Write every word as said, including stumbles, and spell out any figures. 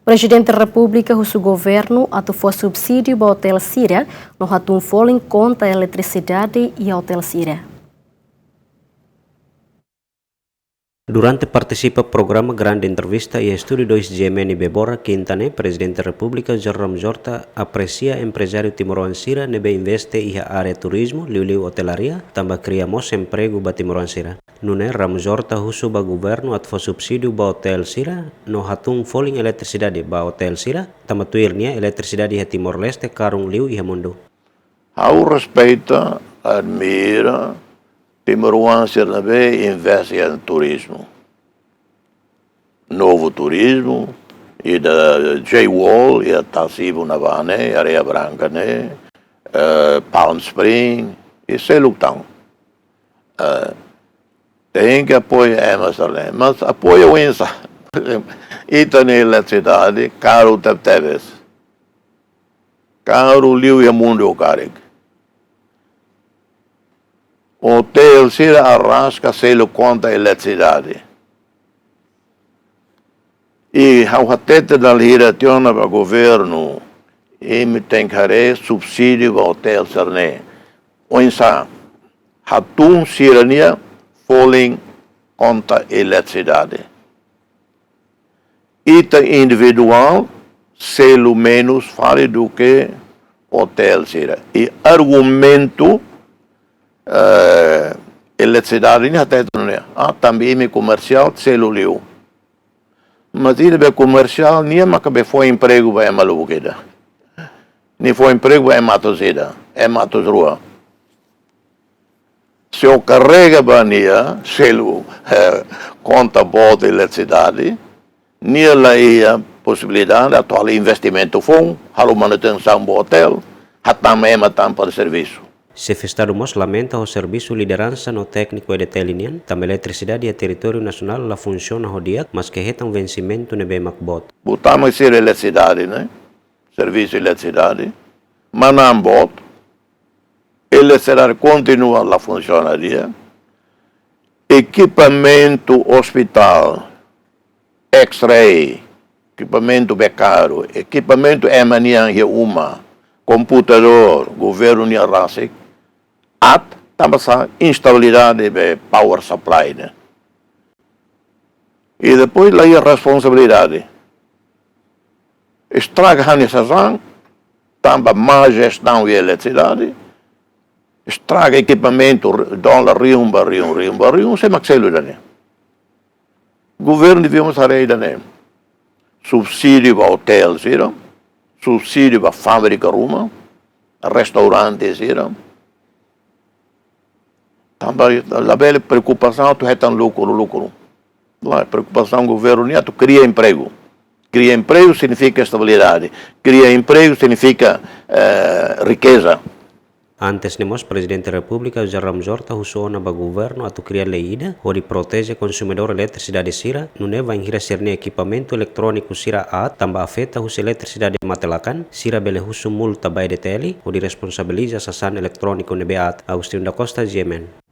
Prezidente Repúblika husu governu atu fó subsídiu ba otél sira no hatún folin konta eletrisidade iha otél sira. Durante partisipa programa Grande Entrevista iha Estúdiu dois GMN Bebora, kinta ne'e, Prezidente Repúblika José Ramos Horta apresia emprezáriu timoroan sira ne'ebé investe iha área turizmu, liuliu otelaria, tanba kria mós empregu ba timoroan sira. Nune'e Ramos Horta husu ba governu atu fó subsídiu ba otél sira no hatún folin eletrisidade ba otél sira, tanba tuir nia eletrisidade iha Timor-Leste karun liu iha mundu. Ha'u respeita, admira timoroan sira ne'ebé investe iha turizmu. Novo Turizmu, ida Jay Wall, iha Tasibu ne'ebá ne'e, Areia Branca ne'e, eh, Palm Spring, i seluk tan. Eh, tenke apoia ema sira-ne'e, mas apoia oinsá? Ita-nia eletrisidade karu tebetebes. Karu liu iha mundu karik. Otél sira arraska selu konta eletrisidade. I ha'u hatete dala hira tiha ona ba governu, imi tenke haree subsídiu ba otél sira-ne'e. Oinsá, hatún sira-nia folin konta eletrisidade. Ita individuál selu menus fali duké otél sira. I argumentu, eh, eletrisidade nian hatete nune'e. Ah, tanba imi komersiál selu liu. Mas ida be komersiál nian maka be fó empregu ba ema lubuk ida. Nia fó empregu ba ema atus ida, ema atus rua. Se ó karrega ba nia selu, eh, konta boot eletrisidade, nia la iha posibilidade atu halo investimentu foun, halo manutensaun ba otél, hatama ema tan para servisu. Xefe Estadu mós lamenta ho servisu lideransa no tékniku EDTL nian, tanba eletrisidade iha territóriu nasionál la funsiona ho di'ak, maske hetan vensimentu ne'ebé mak boot. Buat tama sira eletrisidade, ne'e? Servisu eletrisidade, manán boot, eletrisidade kontinua la funsiona di'ak, ekipamentu ospitál, X-ray, ekipamentu be karu, ekipamentu ema nian iha uma, komputadór, governu nian rasik, aat, tanba sá? Instabilidade be power supply ne'e. I depois la iha responsabilidade. Estraga ha'u-nia sasán, tanba má jestaun iha eletrisidade, estraga ekipamentu, dólar rihun ba rihun, rihun ba rihun, sé mak selu ida-ne'e? Governu devia mós haree ida-ne'e. Subsídiu ba otél sira, subsídiu ba fábrika ruma, restaurante sira. Tanba labele preokupasaun atu hetan lukru, lukru. Lae, preokupasaun governu nian atu kria empregu. Kria empregu signifika estabilidade. Kria empregu signifika, eh, rikeza. Antes ne'e mós, Prezidente Repúblika José Ramos Horta husu ona ba governu atu kria lei ida hodi proteje konsumidór eletrisidade sira, nune'e bainhira sira-nia ekipamentu eletróniku sira aat tanba afeta husi eletrisidade mate-lakan, sira bele husu multa ba EDTL hodi responsabiliza sasán eletróniku ne'ebé aat. Agostinho da Costa, GMN.